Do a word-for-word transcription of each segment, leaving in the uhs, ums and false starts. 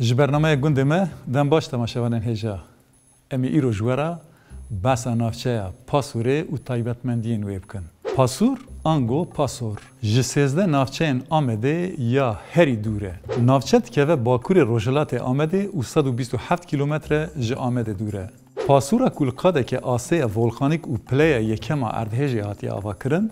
Ji bernameya gundê me dem baş temaşevanên hêja. Em ê îro ji we re behsa navçeya Pasûrê û taybetmendiyên wê bikin. Pasûr ango Pasor ji sêzdeh navçeyên Amedê ya herî dûr e. Navçe dikeve bakurê rojhilatê Amedê û sed û bîst û heft kîlometre ji Amedê dûr e. Pasûra ku li qadeke asê ye volkanîk û pileya yekema erdhêjê hatiye avakirin,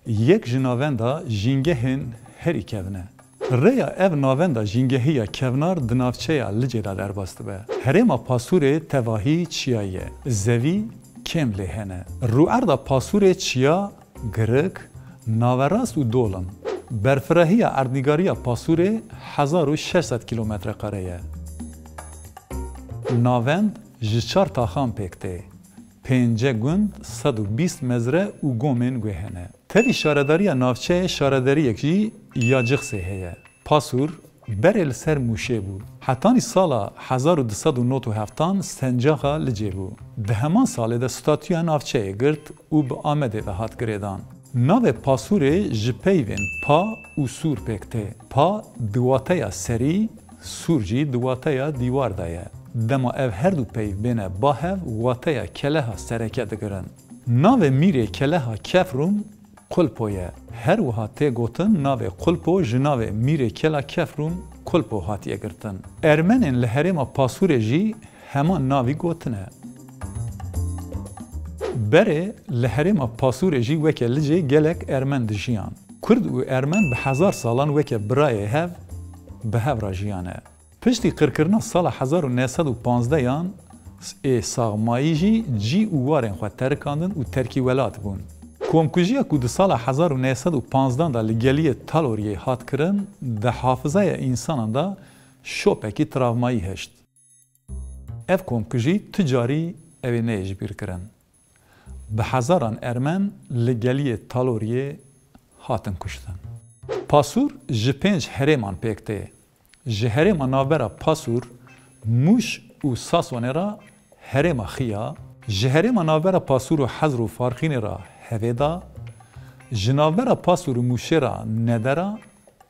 yek ji navenda jîngehên herî kevn e. Rêya ev navenda jîngehî ya kevnar di navçeya Licê de derbas dibe. Herêma Pasûrê tevahî çiyayî ye. Zevî kêm lê hene. Rûerda Pasûrê çiya, girik, naverast û dol in. Berfirahiya erdnîgariya Pasûrê hezar û şeş sed kîlometre kare ye. Navend ji çar taxan pêk tê. Pênce gund, sed û bîst mezre û gomên guhê hene. Tevî şaredariya navçeyê şaredariyek jî ya Cixsê heye. Pasûr berê li ser Mûşê bû. Hetanî sala hezar û du sed û nod û heftan sencaxa Licê bû. Di heman salê de statûya navçeyê girt û bi Amedê ve hat girêdan. Navê Pasûrê ji peyvên pa û sûr pêk tê. Pa di wateya serî, sûr jî di wateya dîwar de ye. Dema ev her du peyv bêne ba hev, wateya keleha sereke digirin. Navê mîrê keleha Kefrûm Qulpo ye. Her wiha tê gotin navê Qulpo ji navê mîrê kela Kefrûm Kulpo hatiye girtin. Ermenên li herêma Pasûrê jî heman navî gotine. Berê li herêma Pasûrê jî weke Licê gelek Ermen dijiyan. Kurd û Ermen bi hezar salan weke birayê hev bi hev re jiyane. Piştî qirkirina sala hezar û neh sed û panzdeh yan ê saxmayî jî cî û warên xwe terikandin û terkî welat bûn. Komkujiya ku di sala hezar û neh sed û panzdeh de li geliyê Taloriyê hat kirin, di hafizaya însanan de şopekî travmayî hişt. Ev komkujî tu carî ew ê neyê ji bîr kirin. Bi hezaran Ermen li geliyê Taloriyê hatin kuştin. Pasûr ji pênc herêman pêk tê. Ji herêma navbera Pasûr, Mûş û Sasonê re herêma Xiya, ji herêma navbera Pasûr û Hezr û Farqînê re Hevêda, ji navbera Pasûr û Mûşê re Nedera,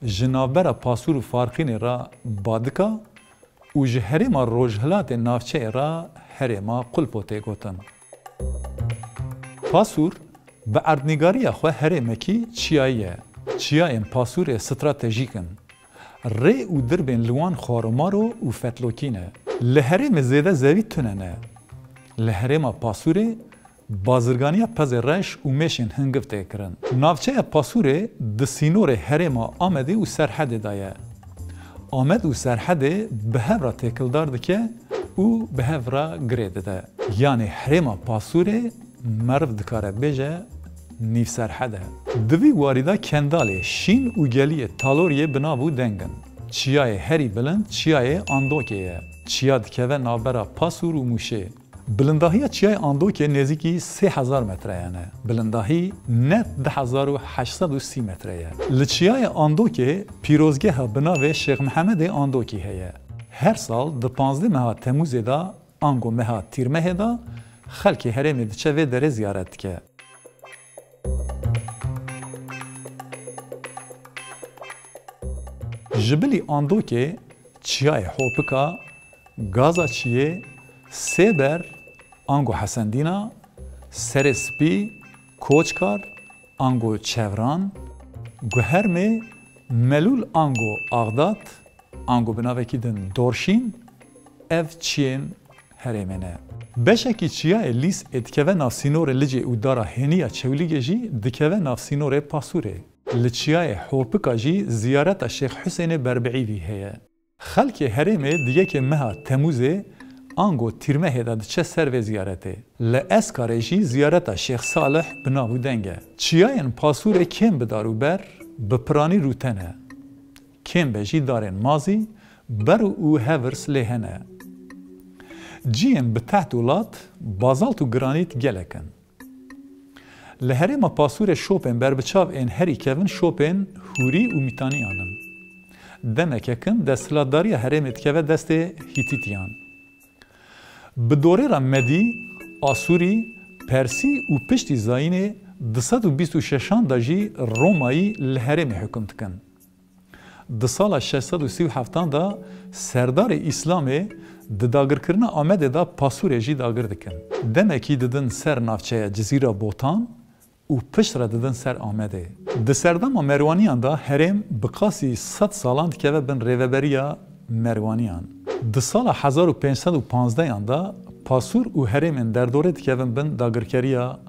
ji navbera Pasûr û Farqînê re Badika û ji herêma rojhilatê navçeyê re herêma Qulpo tê gotin. Pasûr bi erdnîgariya xwe herêmekî çiyayî ye. Çiyayên Pasûrê stratejîk in. Rê û dirbên li wan xwaromaro û fetlokî ne. Li herêmê zêde zevî tune ne. Li herêma Pasûrê bazirganiya pezê reş û mêşên hingiv tê kirin. Navçeya Pasûrê di sînorê herêma Amedê û Serhedê de ye. Amed û Serhedê bi hev re têkildar dike û bi hev re girê dide. Yanî herêma Pasûrê meriv dikare bêje nîv Serhed e. Di vî warî de Kendalê, Şîn û geliyê Taloriyê bi nav û deng in. Çiyayê herî bilind çiyayê Andokê ye. Çiya dikeve navbera Pasûr û Mûşê. Bilindahiya çiyayê Andokê nêzîkî sê hezar metreyane. Bilindahî net du hezar û heşt sed û sî metre ye. Li çiyayê Andokê pîrozgeha bi navê Şêx Mihemedê Andokî heye. Her sal di panzdeh meha Temûzê de ango meha Tîrmehê de xelkê herêmê diçe vê derê ziyaret dike. Ji bilî Andokê çiyayê Hopika, Gaza Çiyê, Sêber, ango Hesendîna, Serê Spî, Koçkar, ango Çevran, Guhermê, Melûl ango Axdat, ango bi navekî din Dorşîn, ev çiyên herêmê ne. Beşekî çiyayê Lîs ê dikeve nav sînorê Licê û Dara Hêniya Çewlîgê jî dikeve nav sînorê Pasûrê. Li çiyayê Hopika jî ziyareta Şêx Husênê Berbiîvî heye. Xelkê herêmê di yekê meha Temûzê ango Tîrmehê de diçe ser vê ziyaretê. Li Eskarê jî ziyareta Şêx Salih bi nav û deng e. Çiyayên Pasûrê kêm bi dar û ber, bi piranî rûte ne. Kêm be jî darên mazî, ber û hevirs lê hene. Ciyên bi teht û lat, bazalt û granît gelek in. Li herêma Pasûrê şopên berbiçav ên herî kevin şopên Hûrî û Mîtaniyan in. Demeke kin desthilatdariya herêmê dikeve destê Hîtîtiyan. Bi dorê re Medî, Asûrî, Persî û piştî zayînê du sed û bîst û şeşan de jî Romayî li herêmê hukm dikin. Di sala şeş sed û sî û heftan de serdarê Îslamê di dagirkirina Amedê de Pasûrê jî dagir dikin. Demekî didin ser navçeya Cizîra Botan û piştre didin ser Amedê. Di serdema Merwaniyan de herêm bi qasî sed salan dikeve bin rêveberiya Merwaniyan. Di sala hezar û pênc sed û panzdeyan de Pasûr û herêmên derdorê dikevin bin dagirkeriya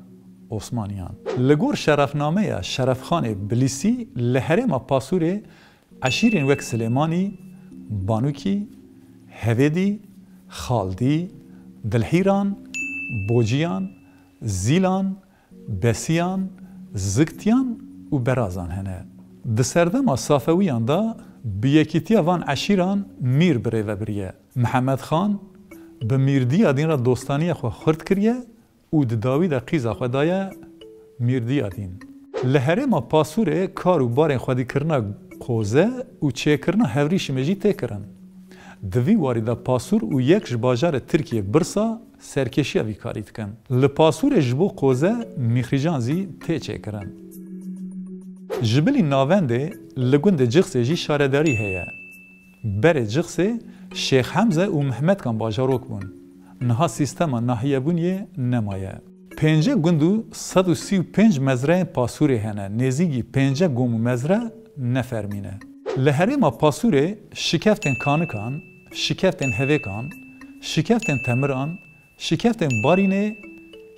Osmaniyan. Li gor şerefnameya Şerefxanê Bilîsî li herêma Pasûrê eşîrên wek Silêmanî, Banûkî, Hevêdî, Xaldî, Dilhîran, Bociyan, Zîlan, Besiyan, Ziktiyan û Berazan hene. Di serdema Safewiyan de bi yekîtiya van eşîran mîr bi rê ve biriye. Mihemed Xan bi Mîr Diyadîn re dostaniya xwe xurt kiriye û di dawî de qîza xwe daye Mîr Diyadîn. Li herêma Pasûrê kar û barên xwedîkirina qoze û çêkirina hevrîşimê jî tê kirin. Di vî warî de Pasûr û yek ji bajarê Tirkiyê Birsa serkêşiya vî karî dikin. Li Pasûrê ji bo qoze mîxrîjan zî tê çêkirin. Ji bilî navendê li gundê Cixsê jî şaredarî heye. Berê Cixsê Şêx Hemze û Mehmetkan bajarok bûn. Niha sîstema nahiyebûniyê nemaye. Pênce gund û sed û sî û pênc mezreyên Pasûrê hene, nêzîkî pênce gom û mezre ne fermî ne. Li herêma Pasûrê şikeftên Kanikan, şikeftên Hevêkan, şikeftên Temiran, şikeftên Barînê,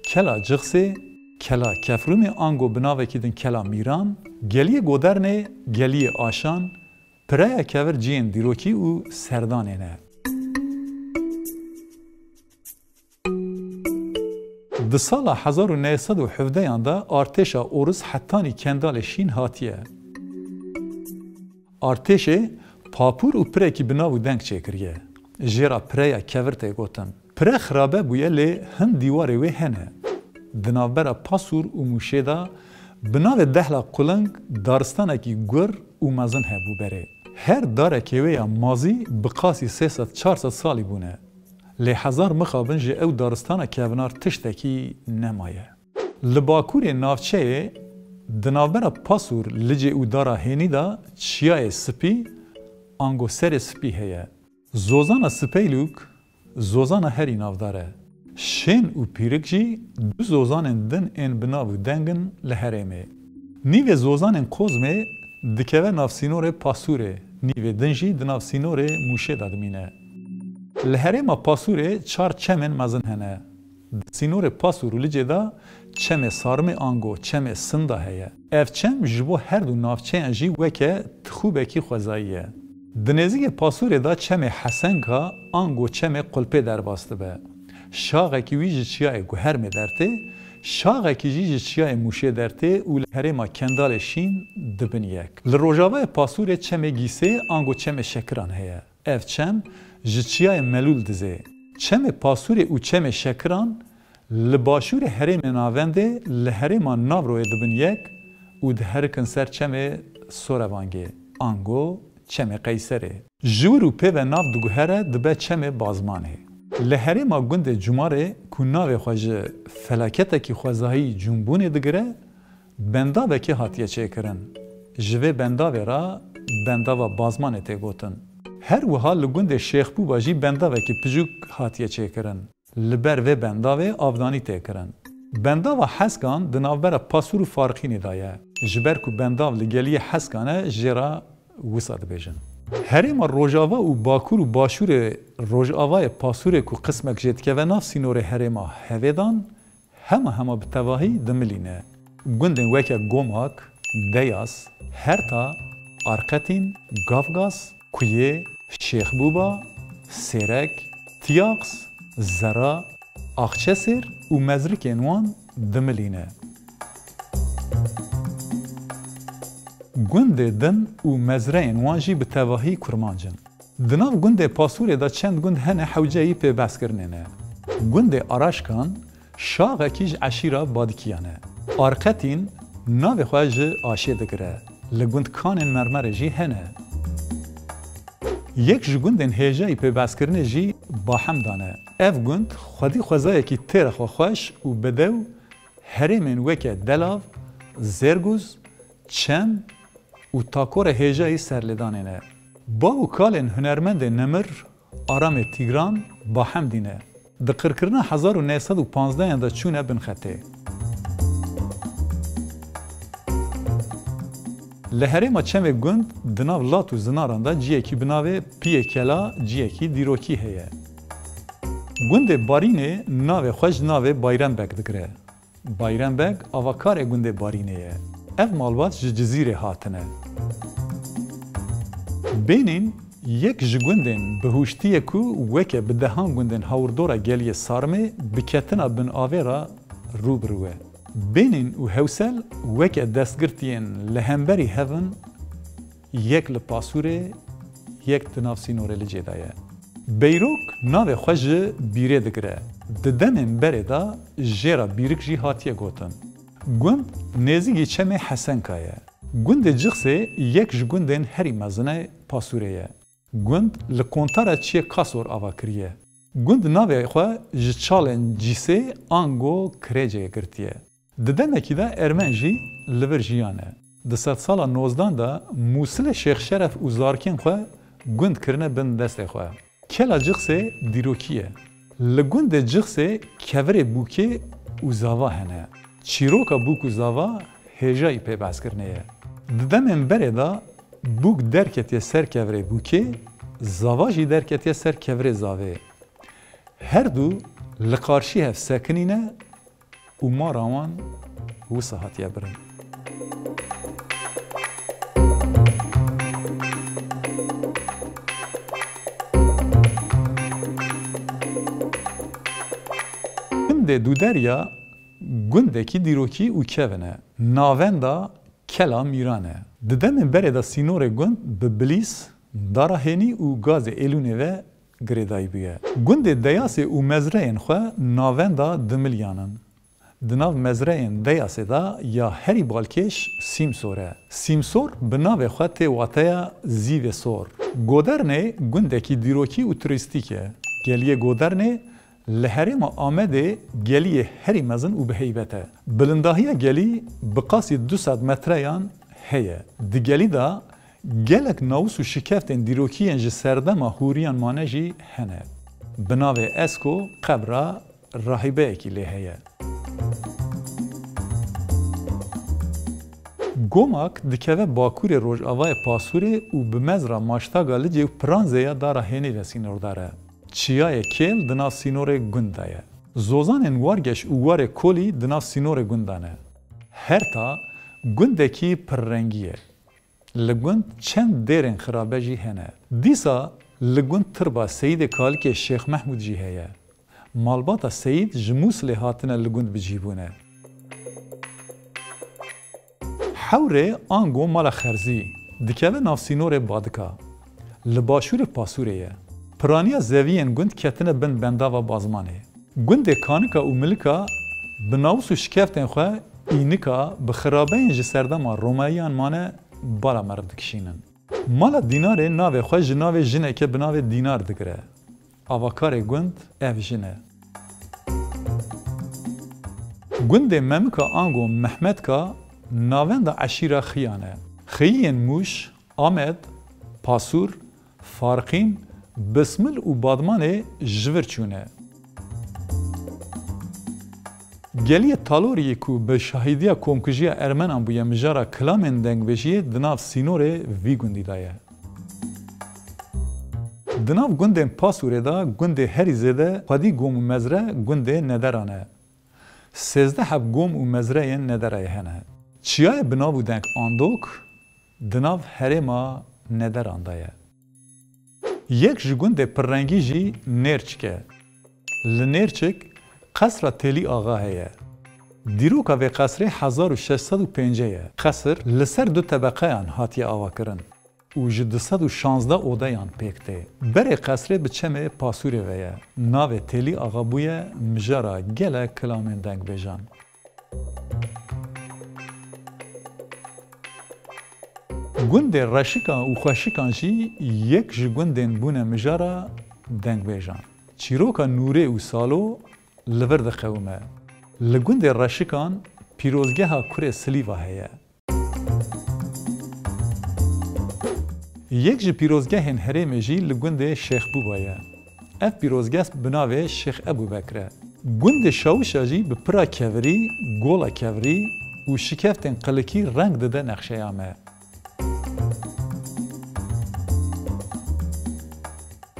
Kela Cixsê, Kela Kefrûmê ango bi navekî din Kela Mîran, Geliyê Godernê, Geliyê Aşan, Pireya Kevir cihên dîrokî û serdanê ne. Di sala hezar û neh sed û hevdeyan de artêşa Oris hetanî Kendalê Şîn hatiye. Artêşê papûr û pirekî bi nav û deng çêkiriye. Jê re Pireya Kevir tê gotin. Pire xirabe bûye lê hin dîwarê wê hene. Di navbera Pasûr û Mûşê de bi navê Dehla Quling daristanekî gur û mezin hebû berê. Her darekê wê ya mazî bi qasî sê sed çar sed salî bûne. Lê hezar mixabin ji ew daristana kevnar tiştekî nemaye. Li bakurê navçeyê di navbera Pasûr, Licê û Dara Hênî de çiyayê Spî, ango Serê Spî heye. Zozana Sipeylûk, zozana herî navdar e. Şên û Pîrik jî du zozanên din ên bi nav û deng in li herêmê. Nîvê zozanên Qozmê dikeve nav sînorê Pasûrê, nîvê din jî di nav sînorê Mûşê de dimîne. Li herêma Pasûrê çar çemên mezin hene. Di sînorê Pasûr û Licê de çemê Sarmê ango çemê Sinda heye. Ev çem ji bo her du navçeyan jî weke tixûbekî xwezayî ye. Di nêzîkê Pasûrê de çemê Hesenka ango çemê Qulpê derbas dibe. Şaxekî wî ji çiyayê Guhermê dertê, şaxekî jî ji çiyayê Mûşê dertê û li herêma Kendalê Şîn dibin yek. Li rojavayê Pasûrê çemê Gîsê ango çemê Şekiran heye. Ev çem ji çiyayê Melûl dizê. Çemê Pasûrê û çemê Şekiran li başûrê herêmê navendê li herêma Navroyê dibin yek û diherikin ser çemê Sorevangê, ango çemê Qeyserê. Ji wir û pê ve nav diguhere dibe çemê Bazmanê. Li herêma gundê Cumarê ku navê xwe ji felaketekî xwezayî Cûmbûnê digire, bendavekê hatiye çêkirin. Ji vê bendavê re bendava Bazmanê tê gotin. Her wiha li gundê Şêxbûba jî bendavekî piçûk hatiye çêkirin. Li ber vê bendavê avdanî tê kirin. Bendava Heskan di navbera Pasûr û Farqînê de ye. Ji ber ku bendav li geliyê Heskan e, jê re wisa dibêjin. Herêma Rojava û Bakur û Başûrê Rojavayê Pasûrê ku qismek jê dikeve nav sînorê herêma Hevêdan, hema hema bi tevahî dimilîne. Gundên weke Gomak, Deyas, Herta, Arqetîn, Gavgas, Kuyê, Şêxbûba, Sêrek, Tiyaqs, Zera, Axçesêr û mezrikên wan dimilîne. Gundê din û mezreyên wan jî bi tevahî kurmanc in. Di nav gundê Pasûrê de çend gund hene hewceyî pêbezkirinê ne. Gundê Araşkan şaxekî ji eşîra Badikiyan e. Arqetîn navê xwe ji aşê digire. Li gund kanên mermerê jî hene. Yek ji gundên hêjayî pêbezkirinê jî Bahemdan e. Ev gund xwedî xwezayekî têra xwe xweş û bedew herêmên weke Delav, Zêrgûz, Çem, û takora hêjayî serlêdanê ne. Bav û kalên hunermendê nemir Aramê Tîgran Bahemdî ne. Di qirkirina hezar û neh sed û panzdeh yan de çûne bin xetê. Li herêma Çemê Gund di nav lat û zinaran de ciyekî bi navê Piyê Kela ciyekî dîrokî heye. Gundê Barînê navê xwe ji navê Bayrembek digire. Bayrembek avakarê gundê Barînê ye. Ev malbat ji Cizîrê hatine. Bênîn yek ji gundên bihuştî ye ku weke bi dehan gundên hawirdora geliyê Sarmê bi ketina bin avê re rû bi rû e. Bênîn û Hewsel weke destgirtiyên li hemberî hev in, yek li Pasûrê, yek di nav sînorê Licê de ye. Beyrok navê xwe ji bîrê digire. Di demên berê de jê re bîrik jî hatiye gotin. Gund nêzîkî çemê Hesenka ye. Gundê Cixsê yek ji gundên herî mezin ê Pasûrê ye. Gund li kontara çiyê Kasor ava kiriye. Gund navê xwe ji çalên Cîsê ango Kirêcê girtiye. Di demekî de Ermen jî li vir jiyane. Di sedsala nozdan de Mûsilê Şêx Şeref û zarokên xwe gund kirine bin destê xwe. Kela Cixsê dîrokî ye. Li gundê Cixsê kevirê bûkê û zava hene. Çîroka bûk û zava hêjayî pê behskirinê ye. Di demên berê de bûk derketiye ser kevirê bûkê, zava jî derketiye ser kevirê zavê. Her du li qarşî hev sekinîne û mara wan wisa hatiye birin. Gundê Dûderya gundekî dîrokî û kevin e. Navenda Kela Mîran e. Di demên berê de sînorê gund bi Bilîs, Dara Hênî û Gazê Êlûnê ve girêdayî bûye. Gundê Deyasê û mezreyên xwe navenda Dimilyan in. Di nav mezreyên Deyasê de ya herî balkêş Sîmsor e. Sîmsor bi navê xwe tê wateya Zîvê Sor. Godernê gundekî dîrokî û turîstîk e. Geliyê Godernê li herêma Amedê geliyê herî mezin û bi heybet e. Bilindahiya gelî bi qasî du sed metreyan heye. Di gelî de gelek nawis û şikeftên dîrokî yên ji serdema hûriyan mane jî hene. Bi navê Esko qebra rahîbeyekî lê heye. Gomak dikeve bakurê rojavayê Pasûrê û bi mezra Maştaga Licê û Piranzê ya Dara Hênî ve sînordar e. Çiyayê Kêl di nav sînorê gund de ye. Zozanên Wargeş û Warê Kolî di nav sînorê gund de ne. Herta gundekî pirrengî ye. Li gund çend dêrên xirabe jî hene. Dîsa li gund tirba Seyîdê Kalikê Şêx Mehmûd jî heye. Malbata Seyîd ji Mûsilê hatine li gund bi cî bûne. Hewrê ango Mala Xerzî dikeve nav sînorê Badika. Li başûrê Pasûrê ye. Piraniya zeviyên gund ketine bin bendava Bazmanê. Gundê Kanika û Milika bi nawis û şikeftên xwe înika bi xirabeyên ji serdema Romayiyan mane bala meriv dikişînin. Mala Dînarê navê xwe ji navê jineke bi navê Dînar digire. Avakarê gund ev jin e. Gundê Memika ango Mehmetka navenda eşîra Xiyan e. Xiyiyên Mûş, Amed, Pasûr, Farqîn, Bismil û Badmanê ji vir çûne. Geliyê Taloriyê ku bi şahîdiya komkujiya Ermenan bûye mijara kilamên dengbêjiyê di nav sînorê vî gundî de ye. Di nav gundên Pasûrê de gundê herî zêde xwedî gom û mezre gundê Nederan e. Sêzdeh heb gom û mezreyên Nederayê hene. Çiyayê bi nav û deng Andok di nav herêma Nederan de ye. Yek ji gundê pirrengî jî Nêrçik e. Li Nêrçik qesra Têlî Axa heye. Dîroka vê qesrê hezar û şeş sed û pêncî ye. Qesir li ser du tebeqeyan hatiye avakirin û ji du sed û şazdeh odeyan pêk tê. Berê qesrê bi çemê Pasûrê ve ye. Navê Têlî Axa bûye mijara gelek kilamên dengbêjan. Gundê Reşikan û Xweşikan jî yek ji gundên bûne mijara dengbêjan. Çîroka Nûrê û Salo li vir diqewime. Li gundê Reşikan pîrozgeha kurê Silîva heye. Yek ji pîrozgehên herêmê jî li gundê Şêx Bûba ye. Ev pîrozgeh bi navê Şêx Ebû Bekr e. Gundê Şawişa jî bi pira kevirî, gola kevirî û şikeftên qilikî reng dide nexşeya me.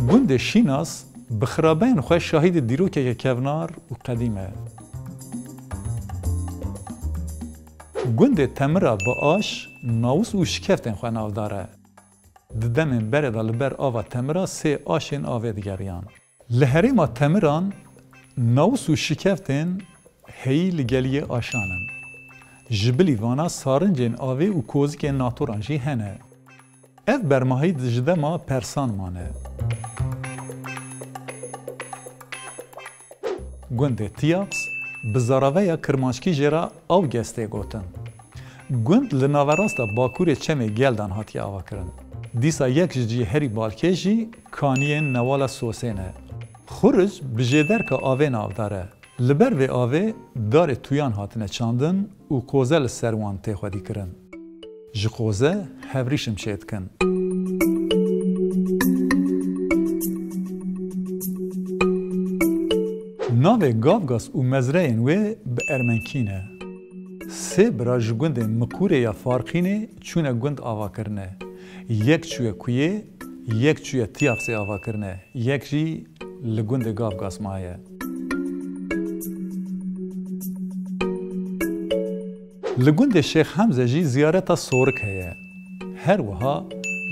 Gundê Şînas bi xirabeyên xwe şahîdê dîrokeke kevnar û qedîm e. Gundê Temira bi aş, nawis û şikeftên xwe navdar e. Di demên berê de li ber ava Temira sê aşên avê digeriyan. Li herêma Temiran nawis û şikeftên heyî li geliyê aşan in. Ji bilî vana sarincên avê û kozikên natoran jî hene. Ev bermahî ji dema Persan mane. Gundê Tiyaks bi zaraveya kirmanckî jê re Awgestê gotin. Gund li naverasta bakurê çemê Geldan hatiye avakirin. Dîsa yek ji cihê herî balkêş jî kaniyên Newala Sosê ne. Xuric bi jêderka avê navdar e. Li ber vê avê darê tuyan hatine çandin û qoze li ser wan tê xwedîkirin. Ji qoze hevrîşim çêdikin. Navê Gavgas û mezreyên wê bi ermenkî ne. Sê bira ji gundê Mikurê ya Farqînê çûne gund avakirinê. Yek çûye Kuyê, yek çûye Tiyaksê avakirinê, yek jî li gundê Gavgas maye. Li gundê Şêx Hemze jî ziyareta Sorik heye. Her wiha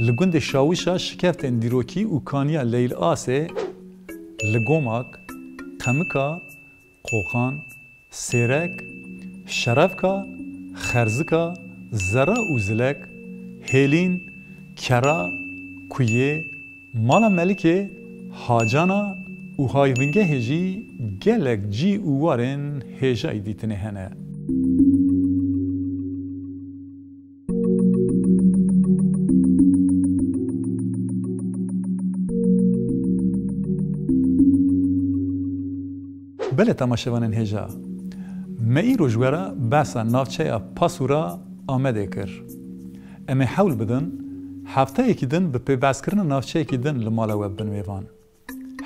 li gundê Şawişa şikeftên dîrokî û kaniya Leyl Asê, li Gomak, Qemika, Qoqan, Sêrek, Şerefka, Xerzika, Zera û Zilek, Hêlîn, Kera, Kuyê, Mala Melikê, Hacana û Hayvingehê jî gelek cî û warên hêjayî dîtinê hene. Belê temaşevanên hêja, me îro ji we re behsa navçeya Pasûra Amedê kir. Em ê hewl bidin, hefteyekî din bi pêbehskirina navçeyekî din li mala we bibin mêvan.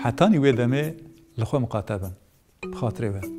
Hetanî wê demê li xwe miqate bin. Bi xatirê we.